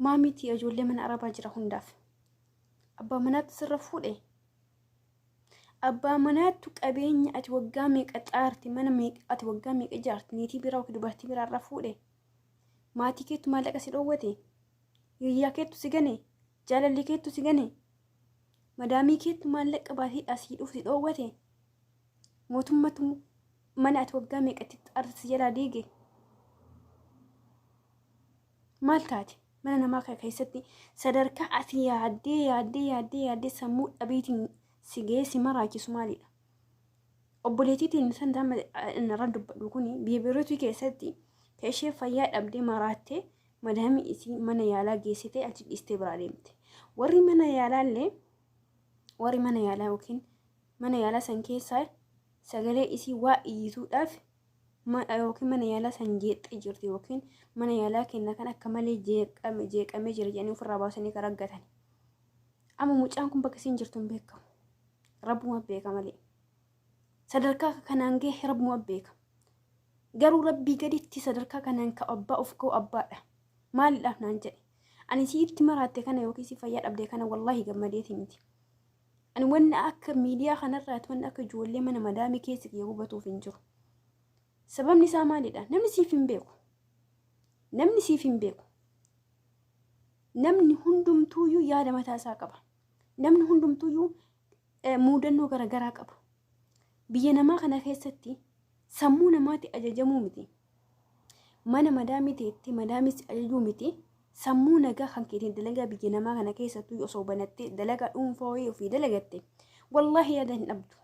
Maamitii ijoollee mana Arabaa jira hundaaf. Abbaa manaatti sirra fuudhe. Abbaa manaattu qabeenya ati waggaa meeqa xaarte, mana meeqa ati waggaa meeqa ijaarte, niitii biraa yookiin dubartii biraa irraa fuudhe. Maatii keettu maallaqa si dhoowwate. Hiriyaa keettu si gane. Jaalalli keettu si gane. Madaamii keettu maallaqa baatee asii dhufu si dhoowwate. Mootummatu mana ati waggaa meeqatti xaarte si jalaa diige. Maal taate? Mana namaa kana keessatti sadarkaa ati yaaddee yaaddee yaaddee yaaddee sammuu dhabiitiin si ga'ee si maraachisu maalidha? Obboleettiitiin san amma irra dubbadhu kun biyya Beeruutii keessatti kan ishee fayyaa dhabdee maraattee madaamii isii mana yaalaa geessitee achi dhiistee biraa deemte. Warri mana yaalaa illee, warri mana yaalaa yookiin mana yaalaa san keessaa sagalee isii waa iyyituudhaaf yookiin mana yaalaa san jeeqxee jirti yookiin mana yaalaa kenna kan akka malee jeeqamee jira jedhanii ofirraa baasanii kan raggatan. Amma mucaan kun bakka isiin jirtu hin beekamu. Rabbuma beeka malee. Sadarkaa kanaan gahe Rabbuma beeka. Garuu Rabbii gaditti sadarkaa kanaan ka abbaa of ga'u abbaadha. Maalidhaaf naan jedhe. Ani siitti maraatte kana yookiin si fayyaa dhabde kana wallaahi gammadeeti miti. Ani wanni akka miidiyaa kanarraati wanni akka ijoollee mana madaamii keessa kiyya gubatuuf hin jiru. Sababni isaa maalidha? Namni siif hin beeku. Namni siif hin beeku. Namni hundumtuuyyuu yaada mataa isaa qaba. Namni hundumtuuyyuu muudannoo garaagaraa qaba. Biyya namaa kana keessatti sammuu namaatti ajajamuu miti. Mana madaamii teettee madaamis ajajuu miti. Sammuu nagaa kan keetiin dalagaa biyya namaa kana keessattuu osoo banattee dalagaa dhuunfaa wayii ofii dalagatte, wallaahi yaada hin dhabdu.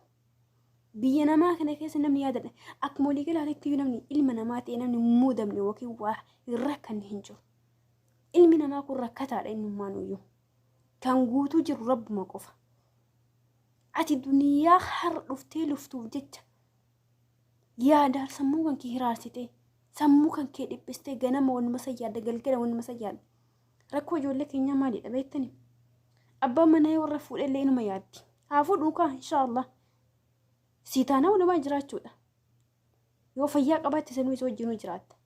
Biyya namaa kana keessa namni yaada, akkuma walii galaatitti iyyuu namni ilma namaa ta'e namni hin muudamne yookiin waa hin rakkanne hin jiru. Ilmi namaa kun rakkataadha innummaan iyyuu. Kan guutuu jiru Rabbuma qofa. Ati duniyaa har'a dhuftee luftuuf jecha yaadaan sammuu kan kee hiraarsitee, sammuu kan kee dhiphistee, ganama wanuma san yaadda, galgala wanuma san yaadda. Rakkoo ijoollee keenyaa maalidha beektani? Abbaan manaa yoo warra fuudhellee inuma yaaddi. Haa fuudhuu kaa inshaallah. Sii taanaa walumaa jiraachuudha. Yoo fayyaa qabaatte sanuu isa wajjinuu jiraatta.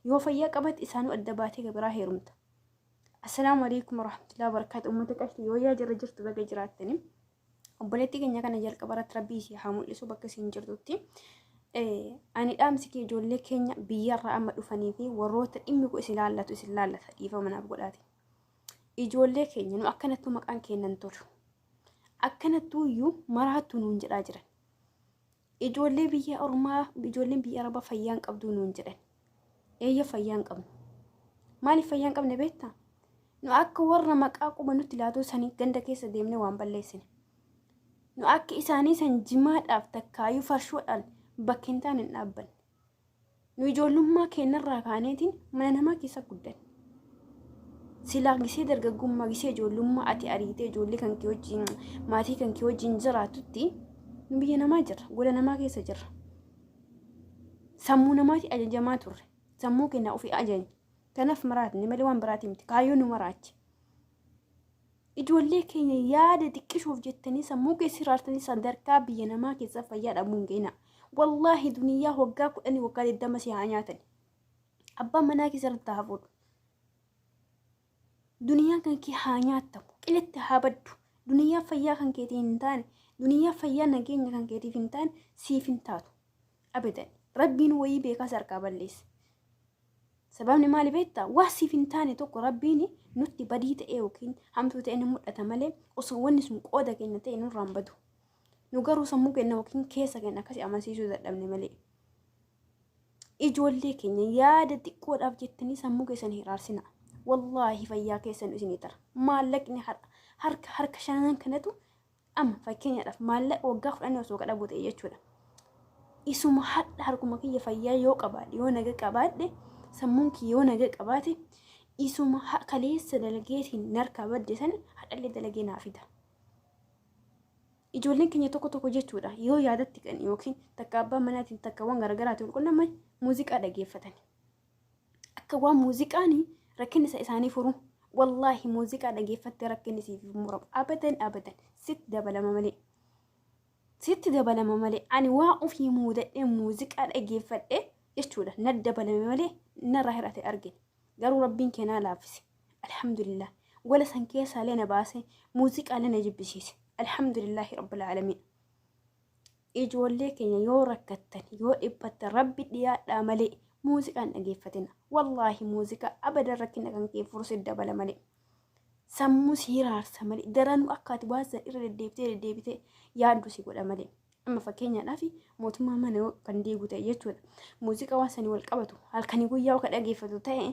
Yoo fayyaa qabaatte isaanuu adda baatee biraa heerumta. Assalaamu alaikum warahmatullahi wabarakatuh. Uummata qashti yoo yaa jirra jirtu, baga jiraattani. Obboleettii keenya kana jalqaba irratti Rabbii ishee haa mul'isu bakka isheen jirtutti. Ani dhaamsi kee ijoollee keenya biyyarraa amma dhufanii fi warroota dhimmi kun isin laallatu, isin laallata, dhiifama naaf godhaati. Ijoollee keenya, nu akkanattuu maqaan kennan tolu. Akkanattuu iyyuu maraattuu nuun jedhaa jiran. Ijoollee biyya ormaa, ijoolleen biyya Arabaa fayyaa hin qabduu nuun jedhan. Eeyya, fayyaa hin qabnu. Maaliif fayyaa hin qabne beektaa? Nu akka warra maqaa quba nutti laatuu sanii ganda keessa deemnee waan balleessine. Nu akka isaanii san jimaadhaaf takkaayyuu farshoodhaan bakka hin taane hin dhaabbanne. Nu ijoollummaa keenyarraa kaaneetiin mana namaa keessa guddanne. Silaa gisee dargaggummaa, gisee ijoollummaa ati ariitee ijoollee kan kee wajjin, maatii kan kee wajjin jiraatutti, nu biyya namaa jirra, gola namaa keessa jirra. Sammuu namaati ajajamaa turre. Sammuu keenya ofii ajajne. Kanaaf maraatne malee waan biraati miti. Kaayyoo nu maraache. Ijoollee keenya, yaada xiqqishuuf jettanii sammuu keessa hiraartanii sadarkaa biyya namaa keessa fayyaa dhabuu hin geenaa. Wallaahi duniyyaa waggaa 10, waggaa 20 si haa nyaatan. Abbaan manaa keessa irratti haa fuudhu. Duniyaan kan kee haa nyaattamu. Qilatti haa baddu. Duniyyaa fayyaa kan keetii hin taane, duniyyaa fayyaa nageenya kan keetiif hin taane siif hin taatu. Abadan. Rabbiin wayii beekaa si harkaa balleessa. Sababni maali beektaa? Waa siif hin taane tokko Rabbiin nutti badii ta'e yookiin hamtuu ta'e ni mul'ata malee osoo wanni sun qooda keenya ta'e nurraa hin badu. Nu garuu sammuu keenya yookiin keessa keenya akkasii amansiisuu dadhabne malee. Ijoollee keenya, yaada xiqqoodhaaf jettanii sammuu keessan hiraarsina. Wallaahi fayyaa keessan isinii tara. Maallaqni harka shanan kanatu amma fakkeenyaadhaaf maallaqa waggaa 10 osoo kadhabu ta'e jechuudha. Isuma hadha harkuma kiyya fayyaa yoo qabaadhe, yoo naga qabaadhe, sammuun kiyya yoo naga qabaate, isuma kaleessa dalageetiin narkaa badde sana hadhallee dalagee naa fida. Ijoolleen keenya tokko tokko jechuudha yoo yaadatti kan yookiin takka abbaa manaatiin takka waan garaagaraatiin wal qunnaman muuziqaa dhageeffatan. Akka waan muuziqaan rakkinni isa isaanii furu. Wallaahi muuziqaa dhageeffattee rakkinni siif hin muramu. Abadan abadan, sitti dabalama malee. Sitti dabalama malee. Ani waa ofii muudadhee muuziqaa dhageeffadhee jechuudha na dabalame malee narraa hir'ate argine. Garuu Rabbiin keenaa laaffise. Alhamdulillah. Gola san keessaalee na baase, muuziqaalee na jibbisiise. Alhamdulillahi rabbil aalamiin. Ijoollee keenya yoo rakkattan, yoo dhiphattan, rabbi dhiyaadhaa malee muuziqaan dhageeffatina. Wallaahi muuziqaa abadan rakkina kan kee fursi dabala malee. Sammuu si hiraarsa malee, daranuu akka ati waan san irra deddeebitee deddeebitee yaaddu si godha malee. Amma fakkeenyaadhaaf mootummaa mana yoo kan diigu ta'e jechuudha. Muuziqaa waan sanii wal qabatu halkanii guyyaa yoo kan dhageeffatu ta'e,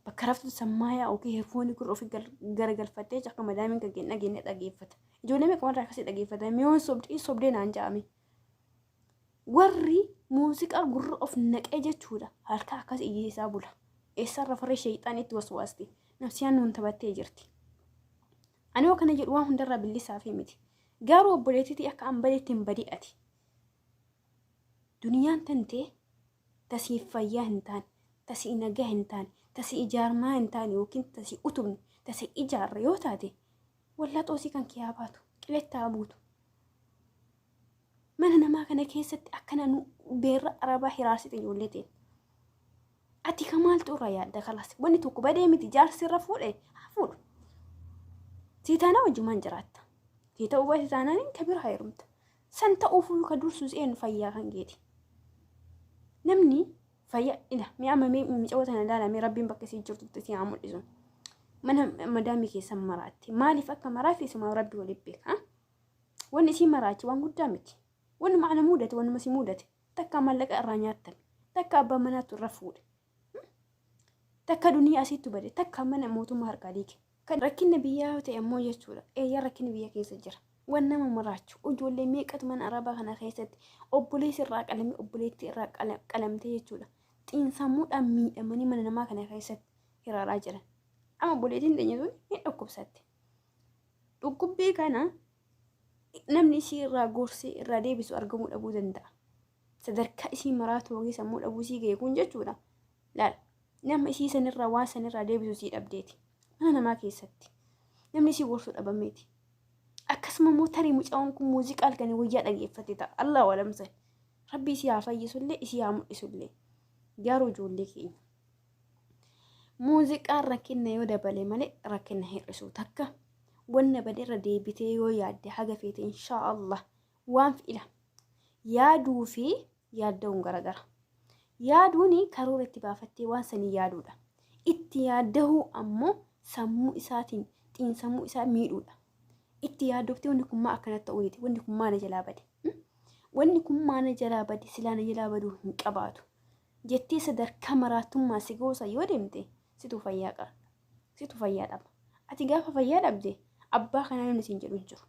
bakka raftu sammaayaa yookiin heerfoonii gurra ofii garagalfattee akka madaamiin kan hin dhageenye dhageeffata. Ijoollee meeqa warra akkasii dhageeffatan? Mi'oon sobdee sobdee naan ja'ame. Warri muuziqaa gurra of naqee jechuudha. Halkan akkas iyyisaa bula. Eessarra farri sheexaan itti waswaasti. Nafsiyaan nuun taphattee jirti. Ani yoo kana jedhu waan hundarraa billisaa fi miti. Garuu obboleettiitii akka an badeetti hin badi'ati. Duniyaan tantee tasiif fayyaa hin taane, tasii nagaa hin taane, tasii ijaarmaa hin taane yookiin tasii utubne, tasii ijaarre yoo taate, wallaa xoosii kan kee haa baatu, qiletti haa buutu. Mana namaa kana keessatti akkana nu beerra arabaa hiraarsite ijoollee ta'e. Ati ka maaltu irraa yaadda kalaas? Wanni tokko badee miti, jaarsi irra fuudhe haa fuudhu. Sii taanaa wajjumaan jiraatta. Sii ta'uu baate taanaan ka bira heerumta. San ta'uufuu ka dursu eenyu? Fayyaa kan keeti. Namni fayyaa ila mi'a amma miicoo tana ilaalamee rabbiin bakka isii jirtutti si haa mul'isu. Mana madaamii keessan maraatti. Maaliif akka maraatti isuma rabbi waliin beeka. Wanni isii maraachi waan guddaa miti. Wanni maana mudate, wannuma si mudate. Takka maallaqa irraa nyaattame. Takka abbaa manaatu irra fuudhe. Takka duniyaa asitti bade. Takka mana mootummaa harkaa diige. Kan rakkinni biyyaa yoo ta'e ammoo jechuudha. Eeyyaa, rakkinni biyya keessa jira. Waan nama maraachu, ijoollee meeqatu mana arabaa kana keessatti obboleessi irraa qalamee, obboleettii irraa qalamtee jechuudha. Xiinsammuudhaan miidhamanii mana namaa kana keessatti hiraaraa jiran. Amma obboleettiin teenya sun hin dhukkubsatte. Dhukkubbii kana namni isii irraa gorsee irraa deebisu argamuu dhabuu danda'a. Sadarkaa isii maraatu yookiin sammuu dhabuu isii ga'e kun jechuudha. Laal, nama isii sanirraa waan sanirraa deebisu isii dhabdeeti. Mana namaa keessatti namni isii gorsuu dhabameeti. Akkasuma immoo tarii mucaan kun muuziqaa halkanii guyyaa dhageeffate ta'a. Allah walamsan. Rabbi isii haa fayyisullee, isii haa mul'isullee. Garuu ijoollee keenya. Muuziqaan rakkina yoo dabale malee rakkina hir'isuu takka. Wanna bade irra deebitee yoo yaadde haga feete, inshaa Allah waan fi'ila. Yaaduu fi yaadda'uun garagara. Yaaduun karoora itti baafattee waan sanii yaaduudha. Itti yaaddahuu ammoo sammuu isaatiin xiinsammuu isaa miidhuudha. Itti yaaddoftee wanni kun maa akkanatti ta'uu dide, wanni kun maa na jalaa bade, wanni kun maa na jalaa bade, silaa na jalaa baduu hin qabaatu jettee sadarkaa maraatummaa si goosa yoo deemte, situ fayyaa qaba. Situ fayyaa dhaba. Ati gaafa fayyaa dhabde abbaa kanaa namni siin jedhu hin jiru.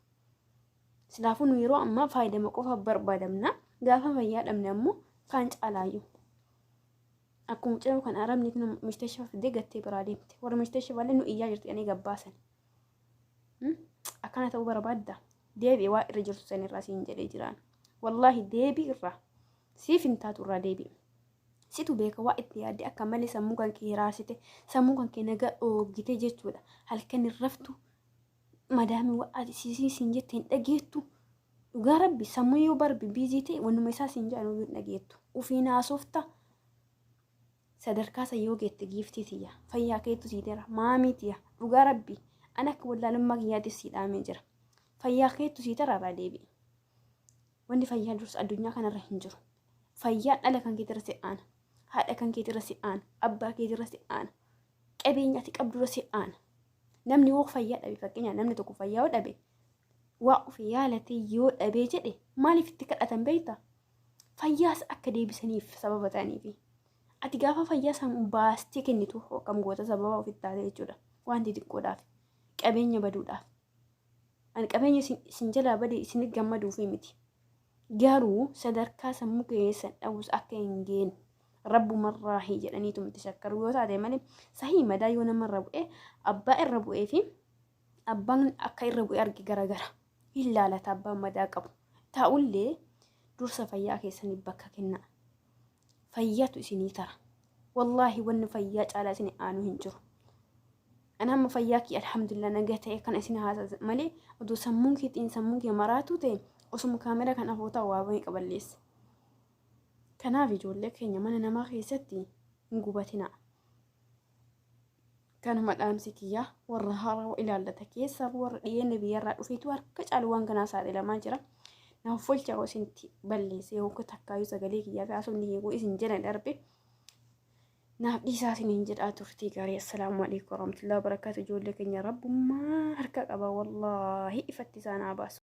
Silaafuu nu yeroo ammaa faayidama qofaaf barbaadamna. Gaafa fayyaa dhabne ammoo kaan caalaayyuu. Akkuma mucayoo kan arabni kun mustashfa fidee gattee biraa deemte. Warra mustashfaallee nu iyyaa jirti ani gabbaasan. Akkana ta'uu barbaadda. Deebi'i waa irra jirtu sanirraa siin jedhee jiraan. Wallaahi deebi'i irraa. Siif hin taatu, irraa deebi'i. Situ beeka waa itti yaadde akka malee sammuu kan kee hiraarsite, sammuu kan kee nagaa dhoogite jechuudha. Halkan hin raftu, madaamii waa ati siisii siin jette hin dhageettu. Dhugaa rabbi sammuu yoo barbi busy ta'e wannuma isaa siin jedhan hin dhageettu. Ufiin haasofta. Sadarkaa san yoo geette, giiftii tiyya, fayyaa keetu sii tera, maamii tiyya, dhugaa rabbi ani akka wallaalummaa kiyyaatiif sii dhaamee jira. Fayyaa keetu sii tera, irraa deebi'i. Wanni fayyaa dursa addunyaa kanarra hin jiru. Fayyaan dhala kan keetirra si aana. Haadha kan keetirra si aana. Abbaa keetirra si aana. Qabeenya ati qabdurra si aana. Namni yoo fayyaa dhabe, fakkeenyaaf namni tokko fayyaa yoo dhabe, waa ofii yaalatee yoo dhabee jedhe, maaliif itti kadhatan beektaa? Fayyaas akka deebisaniif sababa ta'aniifi. Ati gaafa fayyaa san baastee kennitu akkam goota? Sababa ofitti taate jechuudha. Wanti xiqqoodhaaf. Qabeenya baduudhaaf. Ani qabeenya isin jalaa bade isinit gammaduufi miti. Garuu sadarkaa sammuu keessan dhabus akka hin geenne rabbumarraahi jedhaniitu miti shakkaru yoo taate malee, sahii madaa yoo namarra bu'e, abbaa irra bu'ee fi abbaan akka irra bu'e arge garagara hin laalata abbaan madaa qabu. Ta'ullee dursa fayyaa keessaniif bakka kennaa. Fayyaatu isinii tara. Wallaahi wanni fayyaa caalaa isin aanu hin jiru. Ani amma fayyaa kee alhamdulillah nagaa ta'e kana isin haasa malee, odoo sammuun kee xiinsammuun kee maraatuu ta'e osuma kaameraa kan afoo ta'u waa bahee qaballeessa. Kanaaf ijoollee keenya, mana namaa keessatti hin gubatinaa. Kanuma dhaamsi kiyyaa warra haarawaa ilaallata keessaa warra dhiyeenya biyyarraa dhufeetu harka caalu waan kanaa saaxilamaa jira. Naaf folcha yoo isinitti balleesse yookiin takkaayyuu sagalee kiyyaa fi haasofni kiyya isin jala darbe naaf dhiisaa isiniin jedhaa turtii gaarii. Assalaamu alaikum warahmatullahi wabarakatuh. Ijoollee keenya rabbummaa harka qaba, wallaahi ifatti isaan haa baasu.